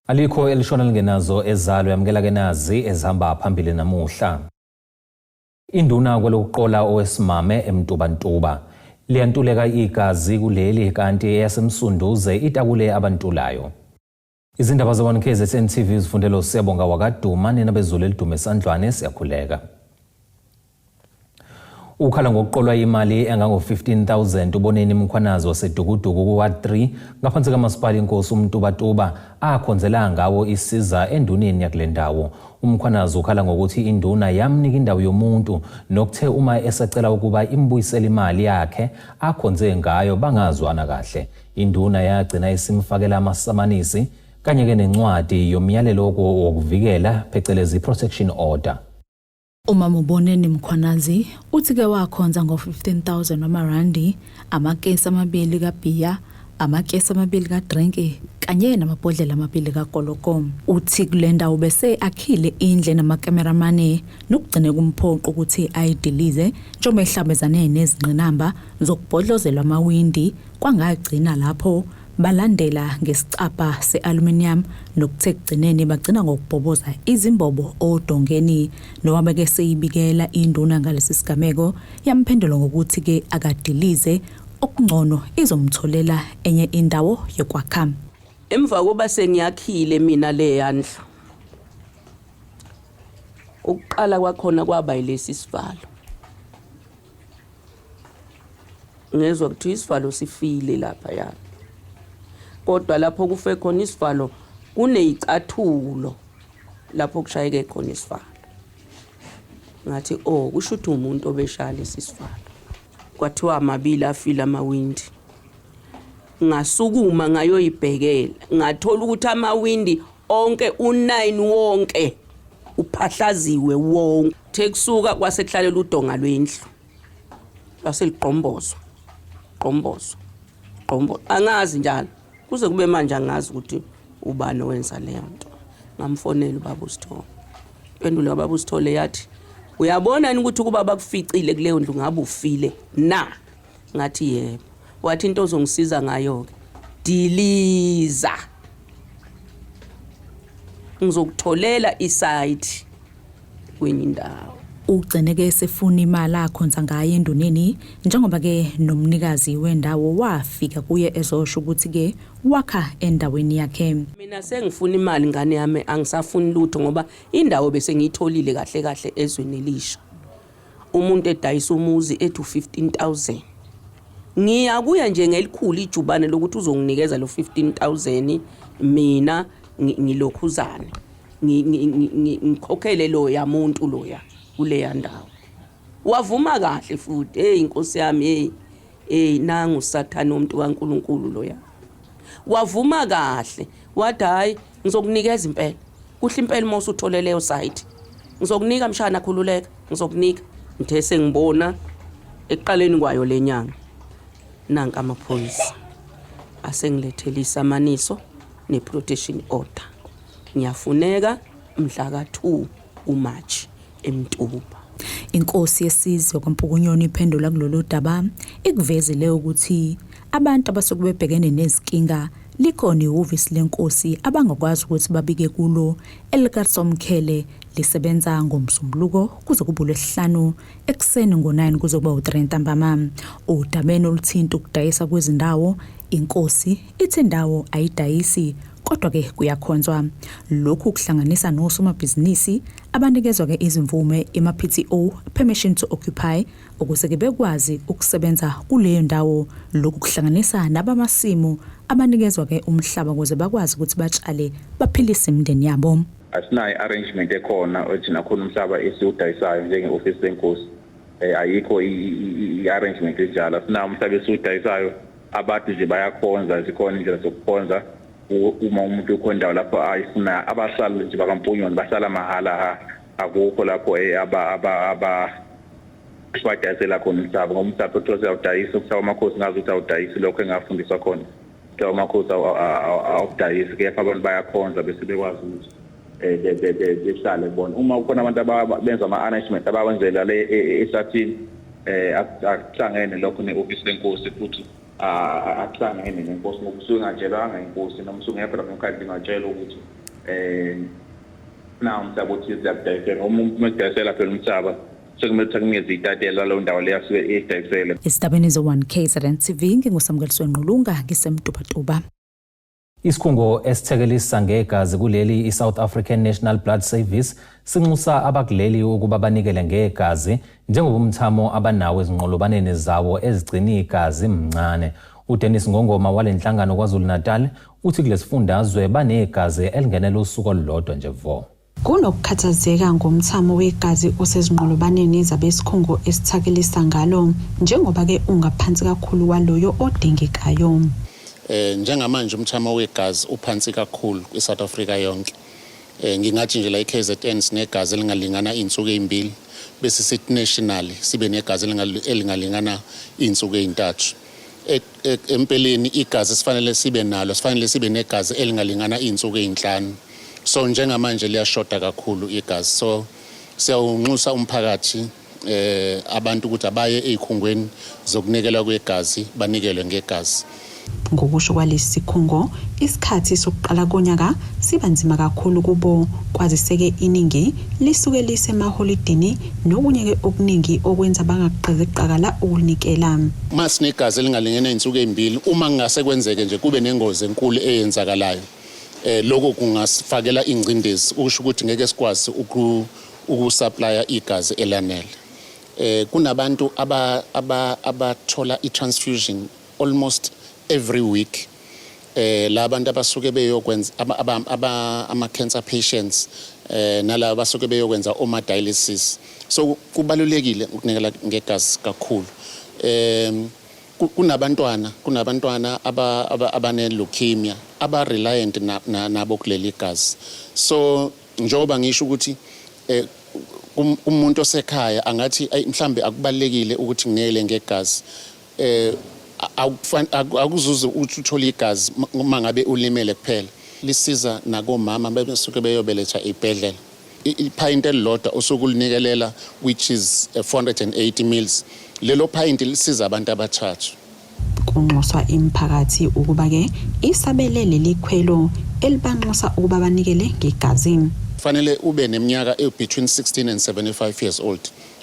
Alikho elishona lingenazo ezalo. Yamukela ke nazi ezihamba phambili namuhla. Induna kwelokuqola owesimame eMtubantuba. Liyantuleka igazi kuleli kanti eyaseMsunduze itakule abantulayo. Izindaba ze-1 KZN TV zifundela uSiyabonga wakaduma nina bezulu elidume esandlwane siyakhuleka. Ukhala ngokuqolwa imali engango-15,000 uBoneni Mkhwanazi waseDukuduku ku-Ward 3 ngaphansi kamasipala inkosi uMtubatuba akhonzela ngawo isiza enduneni yakule ndawo. UMkhwanazi ukhala ngokuthi induna yamnika indawo yomuntu nokuthe uma esecela ukuba imbuyisele imali yakhe akhonze ngayo bangazwana kahle. Induna yagcina isimfakela amasamanisi kanye-ke nencwadi yomyalelo wokuvikela, phecelezi protection order. Umama uBoneni Mkhwanazi uthi-ke wakhonza ngo-15,000 wamarandi, amakesi amabili kabhiya, amakesi amabili kadrinki kanye namabhodlela amabili kakoloko. Uthi kule ndawo bese akhile indle namakamera amane nokugcine kumphoqa ukuthi ayidilize njengoba ehlabezane nezingqinamba zokubhodlozelwa amawindi, kwangagcina lapho, balandela ngesicabha se-aluminium nokuthe kugcineni bagcina ngokubhoboza izimbobo odongeni. Nowabeke seyibikela induna ngalesi sigameko, yamphendula ngokuthi-ke akadilize, okungcono izomtholela enye indawo yokwakha. Emva koba sengiyakhile mina leya ndlu, ukuqala kwakhona kwaba yilesi sivalo. Ngezwa kuthiwa isivalo sifile lapha yani, kodwa lapho kufe khona isivalo kuneyicathulo lapho kushayeke khona isivalo. Ngathi, "Oh, kusho ukuthi umuntu obeshaya lesi sivalo." Kwathiwa amabili afile amawindi. Ngasukuma ngayoyibhekela, ngathola ukuthi amawindi onke u9 wonke uphahlaziwe wonke. The kusuka kwase kuhlalela udonga lwendlu, lwaseligqombozwa gqombozwa gqombo. Angazi njalo kuze kube manje, angazi ukuthi ubani owenza leyo nto. Ngamfonela ubaba uSithole. Impendulo kababa uSithole yathi, "Uyabona yini ukuthi kuba bakuficile kuleyo ndlu ngabe ufile na?" Ngathi, "Yebo." Wathi, "Into ozongisiza ngayo-ke, diliza, ngizokutholela isite kwenye indawo." Ugcine-ke sefuna imali akhonza ngayo enduneni njengoba-ke nomnikazi wendawo wafika kuye ezosho ukuthi-ke wakha endaweni yakhe. Mina sengifuna imali, ngane yami, angisafuni lutho ngoba indawo bese ngiyitholile kahle kahle ezweni elisha. Umuntu edayisa umuzi ethi u-15,000, ngiyakuya nje ngelikhulu ijubane lokuthi uzonginikeza lo 15,000, mina ngilokhuzane ngikhokhele loya muntu loya kuleya ndawo. Wavuma kahle futhi. Hey, inkosi yami, hey, hey, nangu usathane womuntu kaNkuluNkulu loya. Wavuma kahle, wathi, "Hayi, ngizokunikeza impela kuhle impela uma usuthole leyo site, ngizokunika mshana, khululeka, ngizokunika." Ngithe sengibona ekuqaleni kwayo lenyanga nanka amaphoyisa asengilethela isamaniso ne-protection order, ngiyafuneka mhla ka-2 uMarch eMtuba. Inkosi yesizwe kwaMpukunyoni iphendula kulolu daba ikuvezile ukuthi abantu abasuke bebhekene nezinkinga likhona ihhovisi lenkosi abangakwazi ukuthi babike kulo. ElikaSomkhele lisebenza ngoMsombuluko kuze kube uLwesihlanu ekuseni ngo-9 kuze kuba u-3 ntambama. Udabeni oluthinta ukudayisa kwezindawo, inkosi ithi indawo ayidayisi kodwa-ke kuyakhonzwa. Lokhu kuhlanganisa nosomabhizinisi abanikezwa-ke izimvume ema-PTO, permission to occupy, ukuze-ke bekwazi ukusebenza kuleyo ndawo. Lokhu kuhlanganisa nabamasimu abanikezwa-ke umhlaba ukuze bakwazi ukuthi batshale baphilise imindeni yabo. Asinayo i-arrangement ekhona ethi nakhona umhlaba esiwudayisayo njenge-ofisi lenkosi. Ayikho i-arrangement enjalo, asinawo umhlaba esiwudayisayo. Abantu nje bayakhonza, zikhona indlela zokukhonza. Uma umuntu ukhona indawo lapho ayifuna, abahlali nje bakaMpunyoni bahlala mahhala ha, akukho lapho aba sibadayisela khona umhlaba, ngoba umhlaba kuthiwa siyawudayisa umhlaba wamakhosi. Ngazi ukuthi awudayisi, lokho engafundiswa khona, umhlaba wamakhosi awudayisi, kepha abantu bayakhonza bese bekwazi ukuthi behlale kubona. Uma kukhona abantu abenza ama-arrangement abawenzela le ehlathini, akuhlangene lokho ne-ofisi lenkosi futhi. Akuhlangene nenkosi ngoba usuke engatshelwanga inkosi noma usuke ungekho lapha emkhandlwini watshelwa ukuthi nawu umhlaba othize siyakudayisela. Noma umuntu uma ekudayisela phela umhlaba sekumele ukuthi akunikeze itatela laleyo ndawo leyo asuke eyidayisele. Ezindabeni ze-1 KZN TV nginguSamukeliswe Ngqulunga ngiseMtubatuba. Isikhungo esithekelisa ngegazi kuleli i-South African National Blood Service sinxusa abakuleli ukuba banikele ngegazi njengoba umthamo abanawo ezinqolobaneni zawo ezigcina igazi mncane. UDennis Ngongoma wale nhlangano KwaZulu-Natal uthi kulesifundazwe banegazi elingenela usuku olulodwa nje vo. Kunokukhathazeka ngomthamo wegazi osezinqolobaneni zabesikhungo esithakelisa ngalo njengoba-ke ungaphansi kakhulu kwaloyo odingekayo. Njengamanje umthamo wegazi uphansi kakhulu kwi-South Africa yonke. Ngingathi nje la e-KZN sinegazi elingalingana iy'nsuku ey'mbili, bese sithi nationally sibe negazi elingalingana iy'nsuku ey'ntathu. Empeleni igazi sifanele sibe nalo, sifanele sibe negazi elingalingana iy'nsuku ey'nhlanu. So njengamanje liyashoda kakhulu igazi. So siyawunxusa umphakathi abantu ukuthi abaye ey'khungweni zokunikelwa kwegazi banikelwe ngegazi. Ngokusho kwalesi sikhungo, isikhathi sokuqala konyaka siba nzima kakhulu kubo kwaziseke iningi lisuke lisemaholidini nokunye-ke okuningi okwenza bangaqezi qakala ukunikela. Uma sinegazi elingalingene iy'nsuku ey'mbili, uma kungase kwenzeke nje kube nengozi enkulu eyenzakalayo, lokho kungasifakela ingcindezi, ukusho ukuthi ngeke sikwazi ukusupplya igazi elanele. Kunabantu abathola i-transfusion almost every week. La bantu abasuke beyokwenza ama-cancer patients nalaba basuke beyokwenza oma-dialysis. So kubalulekile ukunikela ngegazi kakhulu. Kunabantwana abane-leukemia aba-reliant nabo kuleli gazi. So njengoba ngisho ukuthi umuntu osekhaya angathi ayi mhlambe akubalekile ukuthi nginikele ngegazi, akuzuze ukuthi uthole igazi uma ngabe ulimele kuphela. Lisiza nakomama besuke beyobeletha ibhedlela. Iphayinti elilodwa osuke ulinikelela, which is 480 mils, lelo phayinti lisiza abantu abathathu. Kunxuswa imiphakathi ukuba-ke isabele leli khwelo elibanxusa ukuba banikele ngegazi. Fanele ube neminyaka between 16 and 75 years old.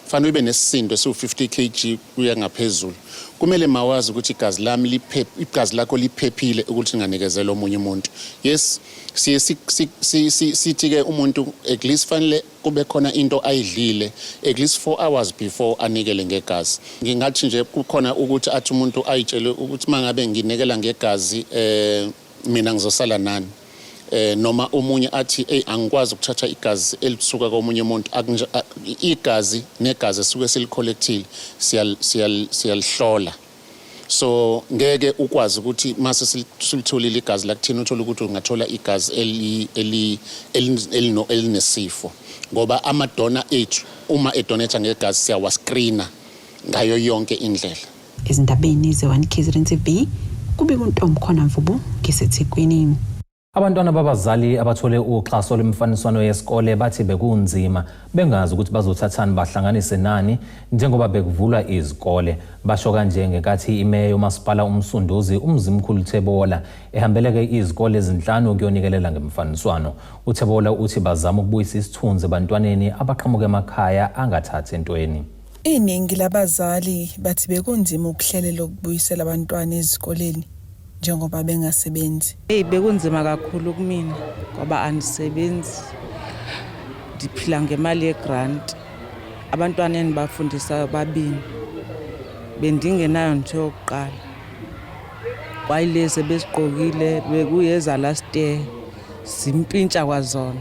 Fanele ube nesisindo esiwu-50 kg kuya ngaphezulu. Kumele mawazi ukuthi igazi lami igazi lakho liphephile ukuthi linganikezelwa omunye umuntu. Yes, siye sithi-ke umuntu at least fanele kube khona into ayidlile at least 4 hours before anikele ngegazi. Ngingathi nje kukhona ukuthi athi umuntu ayitshele ukuthi uma ngabe nginikela ngegazi mina ngizosala nani. Noma omunye athi hey angikwazi ukuthatha igazi elisuka komunye umuntu. Igazi negazi esuke silicollectile siyalihlola. So ngeke ukwazi ukuthi mase silitholile igazi lakuthina uthole ukuthi ungathola igazi elinesifo, ngoba amadonor ethu uma edonate ngegazi siyawascreena ngayo yonke indlela. Ezindabeni ze-1 KZN TV kubika uNtombi Mvubu ngiseThekwini. Abantwana babazali abathole uxhaso lwemifaniswano yesikole bathi bekunzima bengazi ukuthi bazothathani bahlanganise nani njengoba bekuvulwa izikole. Basho kanje ngenkathi imeya yomasipala uMsunduzi uMzimkhulu Thebolla ehambeleke izikole ezinhlanu ukuyonikelela ngemfaniswano. uThebolla uthi bazama ukubuyisa isithunzi ebantwaneni abaqhamuka emakhaya angathathi entweni. Iningi labazali bathi bekunzima ukuhlelela ukubuyisela abantwana ezikoleni njengoba bengasebenzi. Hey, bekunzima kakhulu kumina ngoba andisebenzi, ndiphila ngemali yegrant. Abantwana endibafundisayo babini bendingenayo nje yokuqala, kwayilezi ebezigqokile bekuyeza last year zimpintsha kwazona.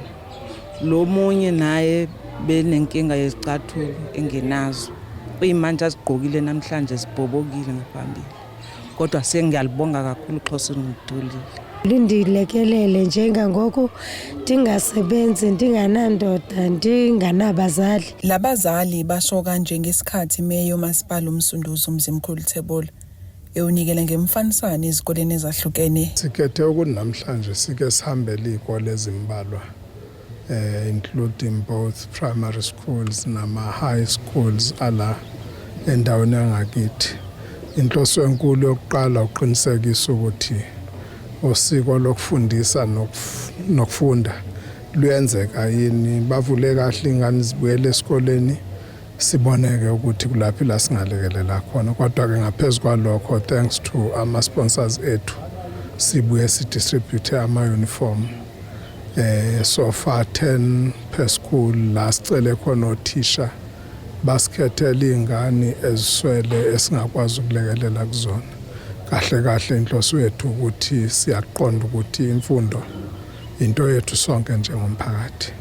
Lo munye naye benenkinga yezicathulo engenazo, kuyimanje azigqokile namhlanje zibhobokile ngaphambili, kodwa sengiyalibonga kakhulu uxhosa ngitholile. Lindilekelele njengangoku ndingasebenzi, ndinganandoda, ndinganabazali. Labazali basho kanje ngesikhathi imeya yomasipala uMsunduzi uMzimkhulu Thebolla ewunikele ngemfaniswano ezikoleni ezahlukene. Sikhethe ukuthi namhlanje sike sihambele iy'kole ezimbalwa, including both primary schools nama high schools ala endaweni yangakithi. Inhloso enkulu yokuqala uqinisekisa ukuthi usiko lokufundisa nokufunda luyenzeka yini, bavule kahle ingane zibuyele esikoleni, siboneke ukuthi kulaphi la singalekelela khona. Kodwa-ke ngaphezu kwalokho, thanks to ama-sponsors ethu, sibuye sidistribute ama-uniform, so far 10 per school, la sicele khona othisha basikhethele iy'ngane eziswele esingakwazi ukulekelela kuzona. Kahle kahle inhloso yethu ukuthi siyaqonda ukuthi imfundo into yethu sonke njengomphakathi,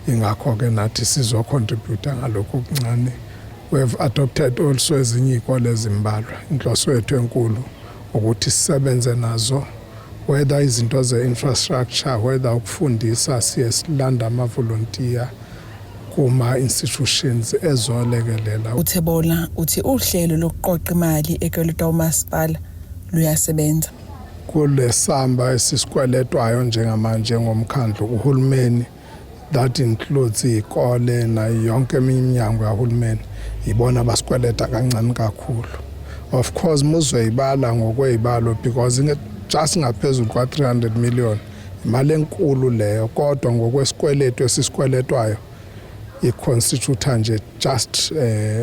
ingakho-ke nathi sizocontributa ngalokhu okuncane. We have adopted also ezinye iy'kole ezimbalwa. Inhloso yethu enkulu ukuthi sisebenze nazo, whether izinto ze-infrastructure, whether ukufundisa, siye silanda ama-volunteer kuma-institutions ezolekelela. UThebola uthi uhlelo lokuqoqa imali ekweletwa umasipala luyasebenza. Kule samba esisikweletwayo njengamanje ngomkhandlu uhulumeni, that includes iy'kole nayo yonke eminye iminyango kahulumeni, ibona basikweleta kancane kakhulu. Of course muzoyibala ngokwey'balo, because just ngaphezulu kwa-300 million, imali enkulu leyo, kodwa ngokwesikweletu esisikweletwayo i-constitute nje just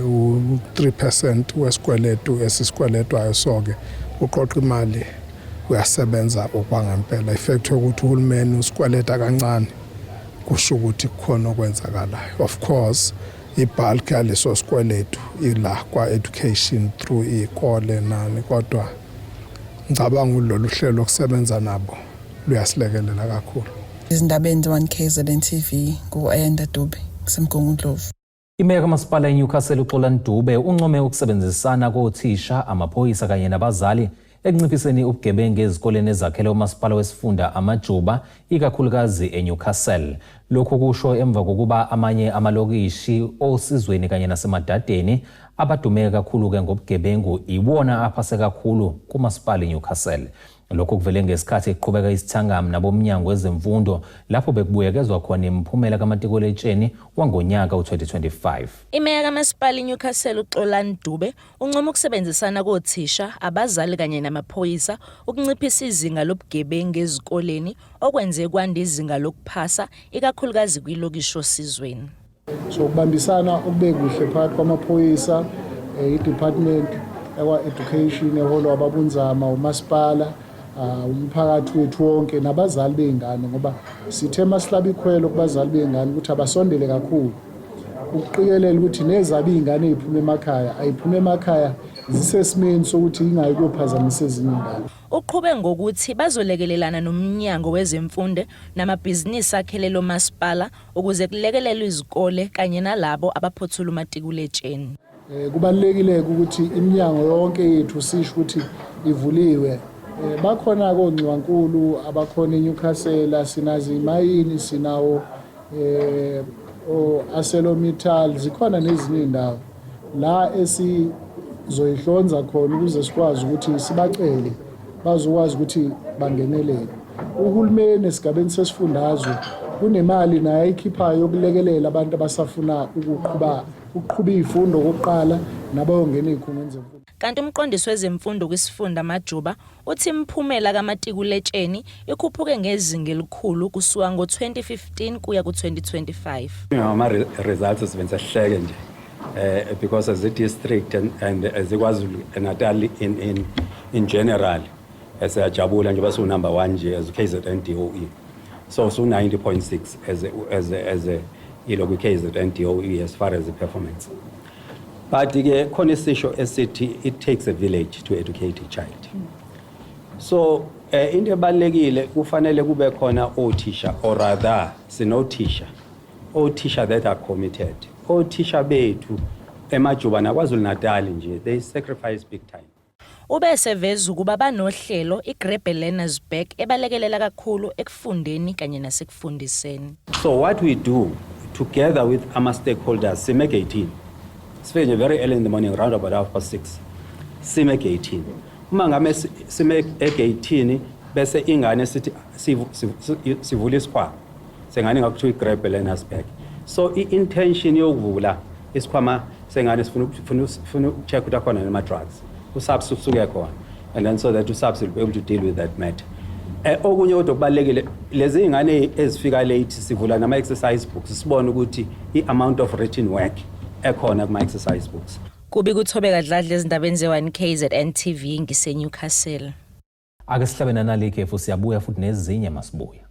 u-3% wesikweletu esisikweletwayo. So-ke uqoqa imali uyasebenza okwangempela. I-fact yokuthi uhulumeni usikweleta kancane kusho ukuthi kukhona okwenzakalayo. Of course ibulk yaleso sikweletu ila kwa-education through iy'kole nani, kodwa ngicabanga lolu hlelo lokusebenza nabo luyasilekelela kakhulu. Izindabeni ze-1 KZN TV, ngu-Ayanda Dube kuseMgungundlovu. Imeya kamasipala eNewcastle uXolani Dube uncome ukusebenzisana kothisha, amaphoyisa kanye nabazali ekunciphiseni ubugebengu ezikoleni ezakhele umasipala wesifunda Amajuba, ikakhulukazi eNewcastle. Lokhu kusho emva kokuba amanye amalokishi Osizweni kanye naseMadadeni abadume kakhulu-ke ngobugebengu iwona aphase kakhulu kumasipala eNewcastle. Lokhu kuvele ngesikhathi kuqhubeka isithangami nabomnyango wezemfundo, lapho bekubuyekezwa khona imiphumela kamatikuletsheni wangonyaka u-2025. Imeya kamasipala iNewcastle uXolani Dube uncoma ukusebenzisana kothisha, abazali kanye namaphoyisa ukunciphisa izinga lobugebengu ezikoleni, okwenze kwanda izinga lokuphasa, ikakhulukazi kwilokishi Osizweni. So ukubambisana okube kuhle phakathi kwamaphoyisa, i-department yakwa-education eholwa ababunzama, umasipala, umphakathi wethu wonke nabazali bey'ngane, ngoba sithe masihlaba ikhwelo kubazali bey'ngane ukuthi abasondele kakhulu ukuqikelela ukuthi nezabo iy'ngane ey'phuma emakhaya ayiphume emakhaya zisesimeni sokuthi ingayi kuyophazamisa ezinye iy'ngane. Uqhube ngokuthi bazolekelelana nomnyango wezemfundo namabhizinisi akhele lo masipala ukuze kulekelelwe izikole kanye nalabo abaphothula umatikuletsheni. Kubalulekile ukuthi iminyango yonke yethu sisho ukuthi ivuliwe. Bakhona kongxiwankulu abakhona eNewcastle, sinazo imayini, sinawo o ArcelorMittal, zikhona nezinye indawo la esizoyihlonza khona ukuze sikwazi ukuthi sibacele bazokwazi ukuthi bangenelele. Uhulumeni esigabeni sesifundazwe kunemali naye ayikhiphayo yokulekelela abantu abasafuna ukuqhuba iy'fundo okokuqala nabayongena ey'khungweni zemfundo. Kanti umqondisi wezemfundo kwisifunda Amajuba uthi imiphumela kamatikuletsheni ikhuphuke ngezinga elikhulu kusuka ngo-2015 kuya ku-2025. Ama-results sibenza sihleke nje, because as a district and as iKwaZulu Natal in general, siyajabula njengoba siwu number 1 nje as KZN DOE. So su 90.6 as a ilo kwi KZN DOE as far as the performance. But ke khona isisho esithi it takes a village to educate a child. So into ebalekile, kufanele kube khona othisha, or rather sinothisha, othisha that are committed. Othisha bethu eMajuba naKwaZulu Natal nje, they sacrifice big time. Ube eseveza ukuba banohlelo iGrab a Learner's Bag ebalekelela kakhulu ekufundeni kanye nasekufundiseni. So what we do together with ama stakeholders, sime 18, sifike nje very early in the morning, round about 6:30, sime 18. Uma ngame sime e-gate, bese ingane sithi sivula isikhwama sengane, ngakuthiwa i-Grab Learner's Bag. So i-intention yokuvula isikhwama sengane, sifuna ukucheck ukuthi akhona nama drugs. uSAPS usuke khona, and then so that uSAPS will be able to deal with that matter. Okunye kodwa kubalulekile, lezi zingane ezifika late, sivula nama exercise books, sibone ukuthi i-amount of written work ekhona kuma exercise books. Kubi kuThobeka Dladla ezindabeni ze-1 KZN TV, ngise-Newcastle. Ake sihlabe nanali ikhefu, siyabuya futhi nezinye masibuya.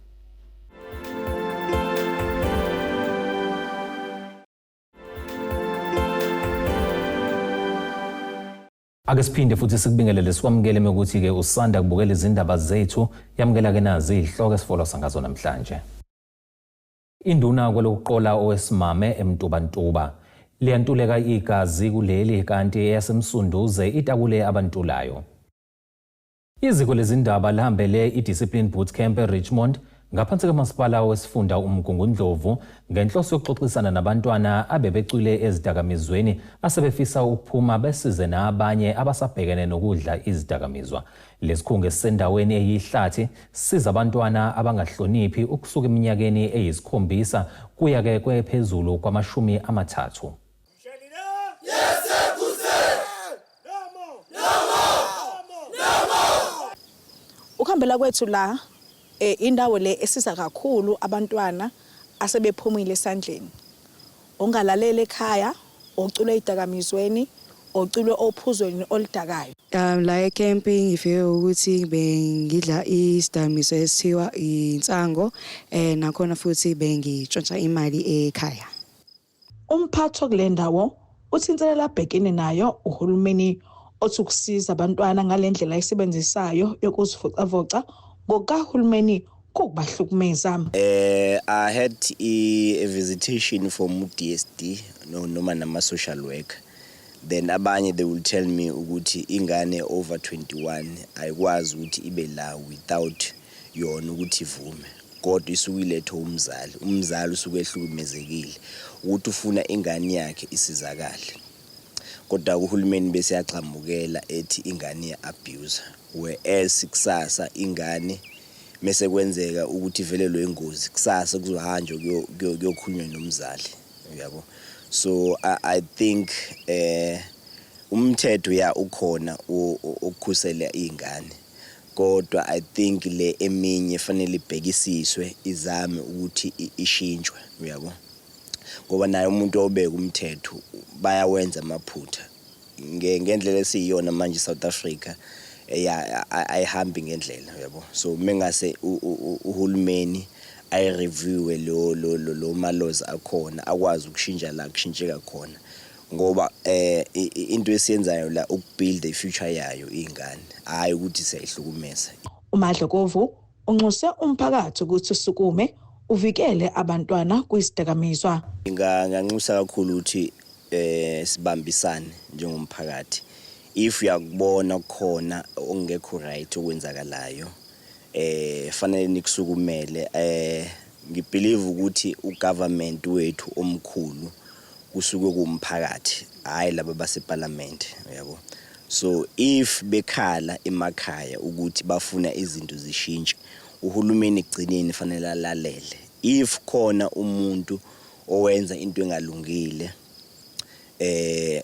Ake siphinde futhi sikubingelele, sikwamukele ukuthi-ke usanda kubukela izindaba zethu. Yamukela-ke nazi izihloko esifolosa ngazo namhlanje. Induna kwelokuqola owesimame eMtubatuba. Liyantuleka igazi kuleli, kanti eyaseMsunduze itakule abantulayo. Iziko lezindaba lihambele i-Discipline Bootcamp eRichmond ngaphansi kamasipala wesifunda uMgungundlovu ngenhloso yokuxoxisana nabantwana abebecwile ezidakamizweni asebefisa ukuphuma, besize nabanye abasabhekene nokudla izidakamizwa. Lesikhungo esisendaweni eyihlathi siza abantwana abangahloniphi ukusuka eminyakeni eyisikhombisa kuya-ke kwephezulu kwama-30. Ukuhambela kwethu la, indawo le esiza kakhulu abantwana asebephumile esandleni, ongalaleli ekhaya, ocwile ezidakamizweni, ocwile ophuzweni oludakayo. La ecamping ngifike ukuthi bengidla isidakamizwa esithiwa insango, nakhona futhi bengitshontsha imali ekhaya. Umphathi kule ndawo uthi inselelo abhekene nayo uhulumeni othi ukusiza abantwana ngale ndlela ayisebenzisayo yokuzivocavoca ngokukahulumeni kukubahlukumeza. I had a visitation from DSD, no, noma nama social worker. Then abanye, they will tell me ukuthi ingane over 21 ayikwazi ukuthi ibe la without yona ukuthi ivume. Kodwa isuke ilethwe umzali. Umzali usuke ehlukumezekile ukuthi ufuna ingane yakhe isizakale. Kodwa uhulumeni bese yagxambukela ethi ingane iya-abuse. Whereas kusasa ingane mese kwenzeka ukuthi ivelelwe ingozi, kusasa kuzohanjwa kuyokhulunywa nomzali, uyabo. So I think umthetho ya ukhona ukukhusela izingane, kodwa I think le eminye fanele ibhekisiswe, izame ukuthi ishintshwe, uyabo, ngoba naye umuntu obeka umthetho bayawenza amaphutha ngendlela esiyiyona manje. South Africa ya ayihambi ngendlela, uyabo. So mengase uhulumeni ayi-review lo ma-laws akhona, akwazi ukushintsha la kushintsheka khona, ngoba into esiyenzayo la ukubuild i-future yayo ingane, hayi ukuthi siyayihlukumeza. UMadlokovu unxuse umphakathi ukuthi usukume uvikele abantwana kwizidakamizwa. Nginganxusa kakhulu ukuthi sibambisane njengomphakathi. If uyakubona khona okungekho right okwenzakalayo, fanele nikusukumele. Ngibelieve ukuthi ugovernment wethu omkhulu kusuke kuwumphakathi, hayi laba baseparliament, uyabo. So if bekhala emakhaya ukuthi bafuna izinto zishintshe, uhulumeni ekugcineni fanele alalele. If khona umuntu owenza into engalungile,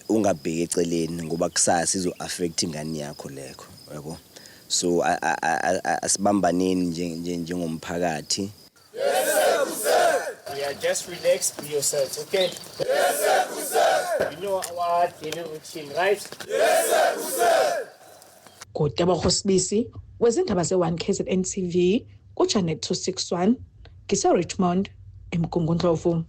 ungabheki eceleni, ngoba kusasa izo affect ingane yakho lekho, yabo. So asibambaneni njengomphakathi. Yeah, just relax, be yourselves, okay? Yes, sir. You know our daily routine, right? Yes, sir. Ngutebogo Sibisi wezindaba ze-1 KZN TV kuchannel 261, ngise-Richmond, eMgungundlovu.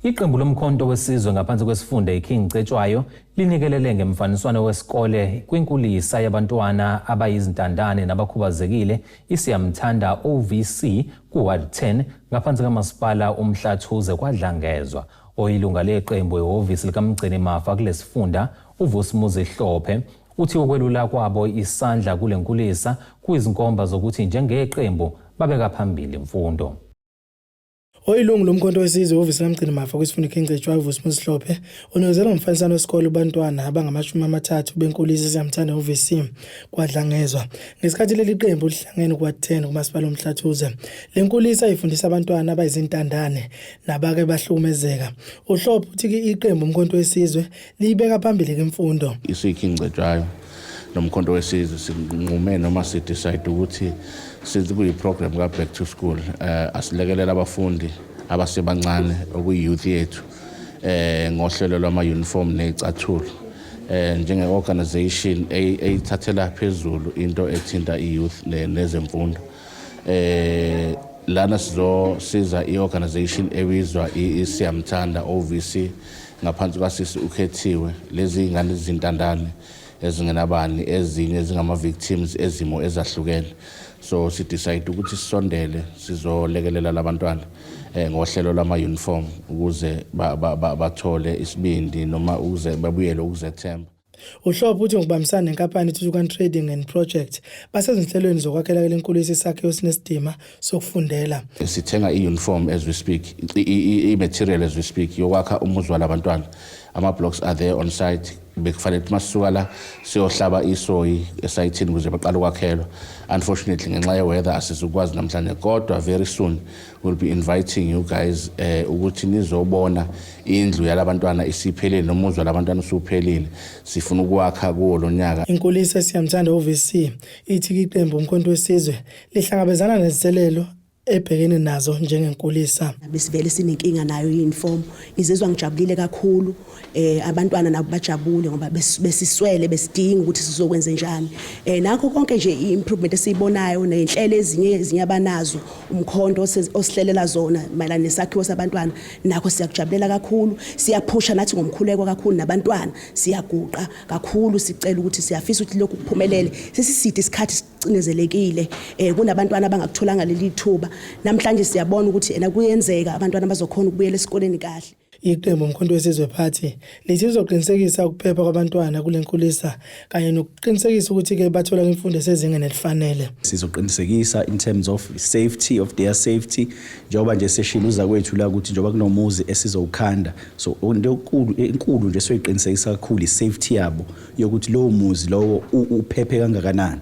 Iqembu lomkhonto wesizwe ngaphansi kwesifunda iKing Cetshwayo linikelele ngemfaniswano wesikole kwinkulisa yabantwana abayizintandane nabakhubazekile iSiyamthanda OVC ku-Ward 10 ngaphansi kamasipala uMhlathuze kwaDlangezwa. Oyilunga leqembu ehhovisi likamgcini mafa kulesifunda, uVusimuzi Hlophe, uthi ukwelula kwabo isandla kule nkulisa kuyizinkomba zokuthi njengeqembu babeka phambili imfundo. Oyilungu lomkhonto wesizwe ehhovisi lamgcinimafa kwisifunda iKing Cetshwayo uVusimuzi Hlophe unikezela ngomfaniswano wesikole kubantwana abangama-30 benkulisa Siyamthanda OVC KwaDlangezwa ngesikhathi leli qembu lihlangene kwa-10 kumasipala uMhlathuze. Le nkulisa ifundisa abantwana abayizintandane nabake bahlukumezeka. UHlophe uthi iqembu umkhonto wesizwe liyibeka phambili imfundo. IsiKing Cetshwayo nomkhonto wesizwe sinqume noma sidecide ukuthi since kuyi-program ka-back to school asilekelela abafundi abasebancane okuyi-youth yethu ngohlelo lwama-uniform ney'cathulo njenge-organization eyithathela phezulu into ethinta i-youth nezemfundo. Lana sizosiza i-organization ebizwa iSiyamthanda OVC ngaphansi kwasisi ukhethiwe. Lezi ngane zintandane ezingenabani, ezinye zingama-victims ezimo ezahlukene, so sidecide ukuthi sisondele sizolekelela labantwana ngohlelo lwama-uniform ukuze bathole isibindi noma ukuze babuyele ukuzethemba. UHlophe uthi ngokubambisana nenkampani iThuthukan Trading and Project basezinhlelweni zokwakhela le nkulisa isakhiwo esinesidima sokufundela. Sithenga i-uniform as we speak, i-material as we speak yokwakha umuzi walabantwana. Ama-blocks are there on site. Bekufanele ukuthi masisuka la siyohlaba isoyi esayithini ukuze baqale ukwakhelwa. Unfortunately, ngenxa ye-weather asizukwazi namhlanje, kodwa very soon we'll be inviting you guys ukuthi nizobona indlu yalabantwana isiphelile nomuzi walabantwana usuphelile. Sifuna ukwakha kuwo lo nyaka. Inkulisa Siyamthanda OVC ithi iqembu umkhonto wesizwe lihlangabezana nezinselelo ebhekene nazo njengenkulisa. Besivele sinenkinga nayo i-uniform. Ngizizwa ngijabulile kakhulu, abantwana nabo bajabule ngoba besiswele, besidinga ukuthi sizokwenza njani. Nakho konke nje i-improvement esiyibonayo nezinhlelo ezinye abanazo umkhonto osihlelela zona mayelana nesakhiwo sabantwana, nakho siyakujabulela kakhulu. Siyaphusha nathi ngomkhuleko kakhulu nabantwana, siyaguqa kakhulu, sicela ukuthi siyafisa ukuthi lokhu kuphumelele. Sesiside isikhathi sicindezelekile, kunabantwana abangakutholanga leli thuba. Namhlanje siyabona ukuthi ena kuyenzeka abantwana bazokhona ukubuyela esikoleni kahle. Iqembu umkhonto wesizwe party lithi lizoqinisekisa ukuphepha kwabantwana kule nkulisa kanye nokuqinisekisa ukuthi-ke bathola imfundo esezingeni elifanele. Sizoqinisekisa in terms of safety, of their safety, njengoba nje seshilo uza kwethu la ukuthi njengoba kunomuzi esizowukhanda, so into enkulu nje soyiqinisekisa kakhulu i-safety yabo, yokuthi lowo muzi lowo uphephe kangakanani.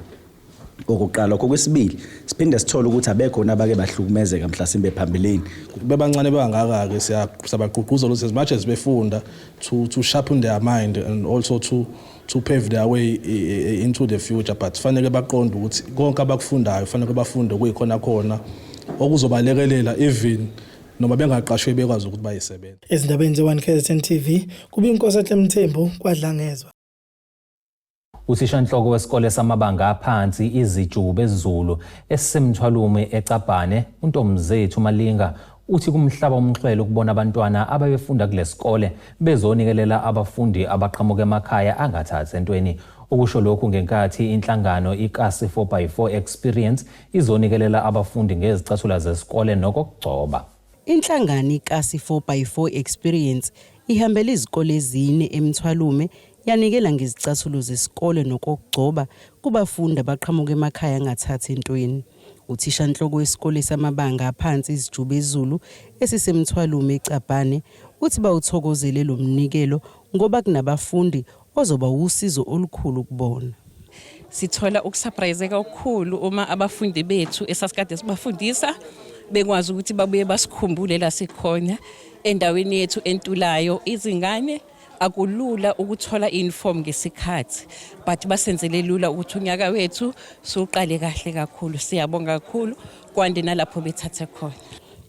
Okokuqala. Okwesibili, siphinde sithole ukuthi abekhona abake bahlukumezeka mhlasimbe phambilini. Bebancane bangaka-ke, siyabagqugquzela ukuthi as much as befunda to sharpen their mind and also to pave their way into the future, but fanele baqonde ukuthi konke abakufundayo fanele bafunde kuyikhona khona okuzobalekelela even noma bengaqashwe bekwazi ukuthi bayisebenze. Ezindabeni ze-1 KZN TV kuba inkosi Enhle Mthembu KwaDlangezwa. Uthishanhloko wesikole samabanga aphansi Izijube Zulu esisemthwalume eCabhane uNtomzethu Malinga uthi kumhlaba umxhwele ukubona abantwana ababefunda kulesikole bezonikelela abafundi abaqhamuka emakhaya angathathi entweni. Ukusho lokhu ngenkathi inhlangano iKasi 4x4 Experience izonikelela abafundi ngezicathula zesikole nokugcoba. Inhlangano iKasi 4x4 Experience ihambele izikole ezine eMthwalume yanikela ngezicathulo zesikole nokugcoba kubafundi abaqhamuka emakhaya angathathi entweni. Uthishanhloko wesikole samabanga aphansi Izijube Zulu esisemthwalume eCabhane uthi bawuthokozele lo mnikelo ngoba kunabafundi ozoba usizo olukhulu kubona. Sithola ukusurpriseka okukhulu uma abafundi bethu esasikade sibafundisa bekwazi ukuthi babuye basikhumbule la sikhona endaweni yethu entulayo izingane. Akulula ukuthola i-uniform ngesikhathi, but basenzele lula ukuthi unyaka wethu siwuqale kahle kakhulu. Siyabonga kakhulu, kwande nalapho bethathe khona.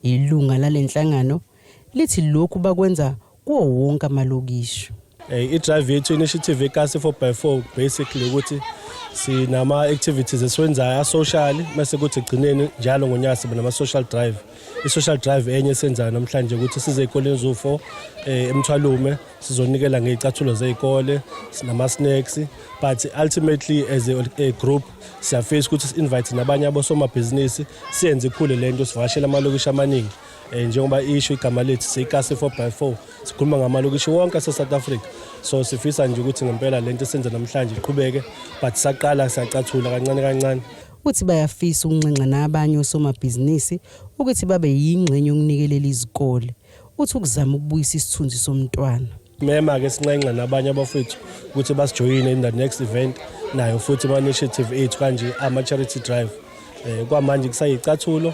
Ilunga lalenhlangano lithi lokhu bakwenza kuwo wonke amalokishi. I-drive yethu, initiative eKasi 4x4, basically ukuthi sinama activities esiwenzayo asocial, mase kuthi egcineni njalo ngonyaka siba nama social drive. I-social drive enye esenzayo namhlanje ukuthi size ey'koleni ziwu-4 eMthwalume sizonikela ngey'cathulo zey'kole, sinama-snacks, but ultimately as a group siyafisa ukuthi si-invite nabanye abosomabhizinisi, siyenze ikhule le nto, sivakashele amalokishi amaningi. Njengoba isho igama lethu siyikasi 4x4, sikhuluma ngamalokishi wonke ase-South Africa, so sifisa nje ukuthi ngempela lento esenza namhlanje iqhubeke, but saqala siyacathula kancane kancane. Uthi bayafisa ukunxenxa nabanye osomabhizinisi ukuthi babe yingxenye yokunikelela izikole. Uthi ukuzama ukubuyisa isithunzi somntwana. Mema ke sinxenxa nabanye abafethu ukuthi basijoyine in the next event nayo futhi ama-initiative ethu kanje ama-charity drive. Kwamanje kusayicathulo,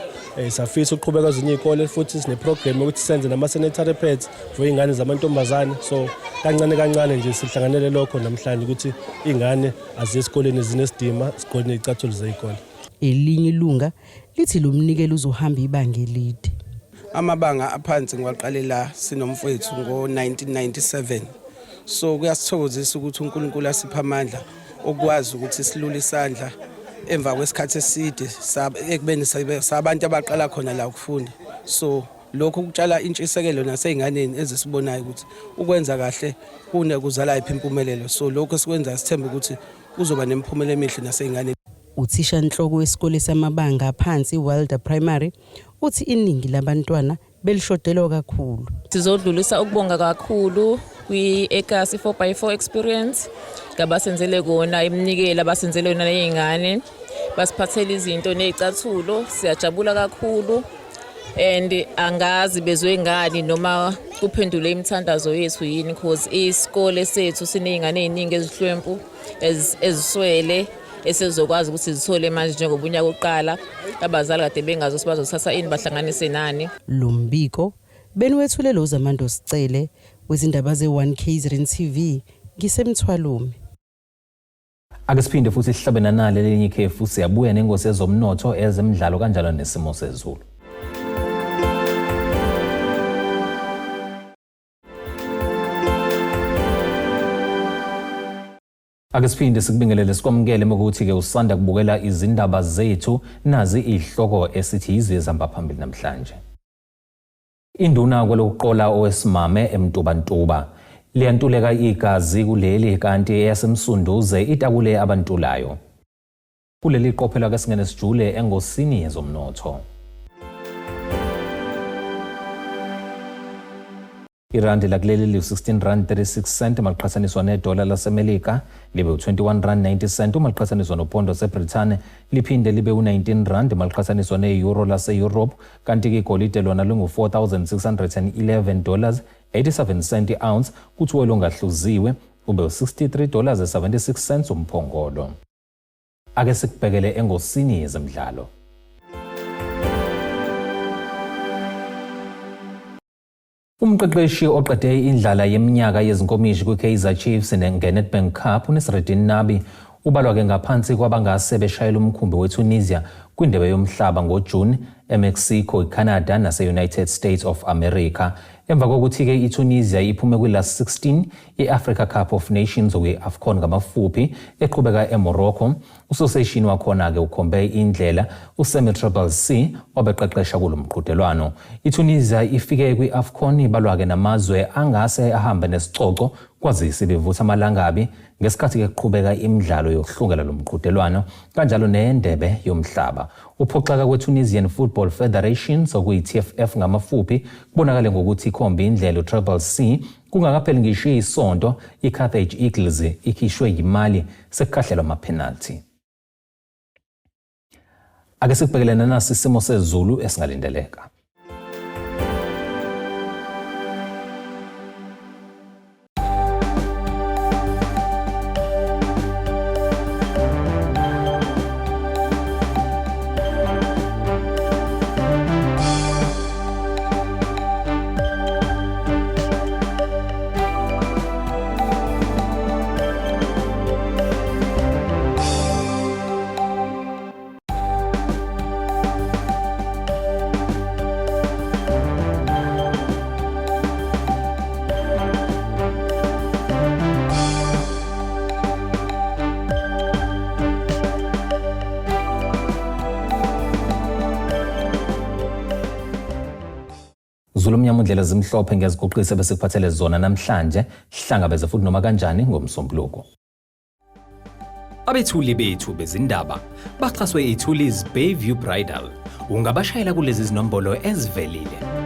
safisa ukuqhubeka kwezinye iy'kole futhi sine-program yokuthi senze nama-sanitary pads for iy'ngane zamantombazane. So kancane kancane nje sihlanganele lokho namhlanje ukuthi iy'ngane aziye esikoleni zinesidima, sigqoke ney'cathulo zey'kole. Elinye ilunga lithi lo mnikelo uzohamba ibanga elide. Amabanga aphansi ngiwaqale la sinomfowethu ngo-1997, so kuyasithokozisa ukuthi uNkulunkulu asipha amandla okwazi ukuthi silule isandla emva kwesikhathi eside ekubeni sabantu abaqala khona la ukufunda. So lokhu kutshala intshisekelo nasey'nganeni ezisibonayo ukuthi ukwenza kahle kuzala yiphi impumelelo. So lokhu esikwenzayo sithemba ukuthi kuzoba nemiphumela emihle nasey'nganeni. Uthisha nhloko wesikole samabanga aphansi iWilder Primary uthi iningi labantwana belishodelwa kakhulu. Sizodlulisa ukubonga kakhulu kwi-Ekasi 4x4 Experience ngabasenzele kona iminikelo abasenzele yona ney'ngane, basiphathele izinto ney'cathulo, siyajabula kakhulu and angazi bezwe ngani noma kuphendule imithandazo yethu yini, cause isikole sethu siney'ngane ey'ningi ezihlwempu eziswele esizokwazi ukuthi zithole manje njengoba unyaka uqala, abazali kade bengazi ukuthi bazothatha ini bahlanganise nani. Lo mbiko beniwethule lo Zamando Sicele wezindaba ze-1 KZN TV ngisemthwalume. Ake siphinde futhi sihlabe nanale lelinye ikhefu, siyabuya nengosi yezomnotho, ezemidlalo kanjalo nesimo sezulu. Ake siphinde sikubingelele sikwamukele ukuthi-ke usanda kubukela izindaba zethu, nazi izihloko esithi yizo ezihamba phambili namhlanje. Induna kwelokuqola owesimame eMtubatuba liyantuleka igazi kuleli kanti eyaseMsunduze itakule abantulayo. Kuleli qophelo ake singene sijule engosini yezomnotho. Irandi lakuleli liwu-16 rand 36 cent maliqhathaniswa nedola laseMelika, libe u-21 rand 90 cent uma liqhathaniswa nophondo laseBrithani, liphinde libe u-19 rand maliqhathaniswa ne-euro lase-Europe, kanti-ke igolide lona lingu-$4,611 dollars 87 cent i-ounce, kuthiwe longahluziwe ube u-63 dollars 76 cents umphongolo. Ake sikubhekele engosini yezemidlalo. Umqeqeshi oqede indlala yeminyaka yezinkomishi kwi-Kaizer Chiefs nge-Nedbank Cup uNasreddine Nabi ubalwa-ke ngaphansi kwabangase beshayela umkhumbi weTunisia kwindebe yomhlaba ngoJune eMexico, iCanada nase-United States of America. Emva kokuthi-ke iTunisia iphume kwi-last 16 ye-Africa Cup of Nations okuyi-AFCON ngamafuphi eqhubeka eMorocco, usoseshini wakhona-ke ukhombe indlela uSemi Trabelsi obeqeqesha kulo mqhudelwano. ITunisia ifike kwi-AFCON ibalwa-ke namazwe angase ahambe nesicoco kwazise bevutha amalangabi ngesikhathi-ke kuqhubeka imidlalo yokuhlungela lo mqhudelwano kanjalo nendebe yomhlaba. Uphoxeka kwe-Tunisian Football Federation okuyi-TFF ngamafuphi kubonakale ngokuthi ikhombe indlela uTrabelsi kungakapheli ngisho isonto i-Carthage Eagles ikhishwe yimali sekukhahlelwa amaphenalthi. Ake sikubhekelene nasi isimo sezulu esingalindeleka. Zulu omnyama undlela zimhlophe ngiyaziguqisa bese kuphathele zona namhlanje, hlangabeze futhi noma kanjani ngomsombuluko. Abethuli bethu bezindaba baxhaswe iThulis Bayview Bridal. Ungabashayela kulezi zinombolo ezivelile.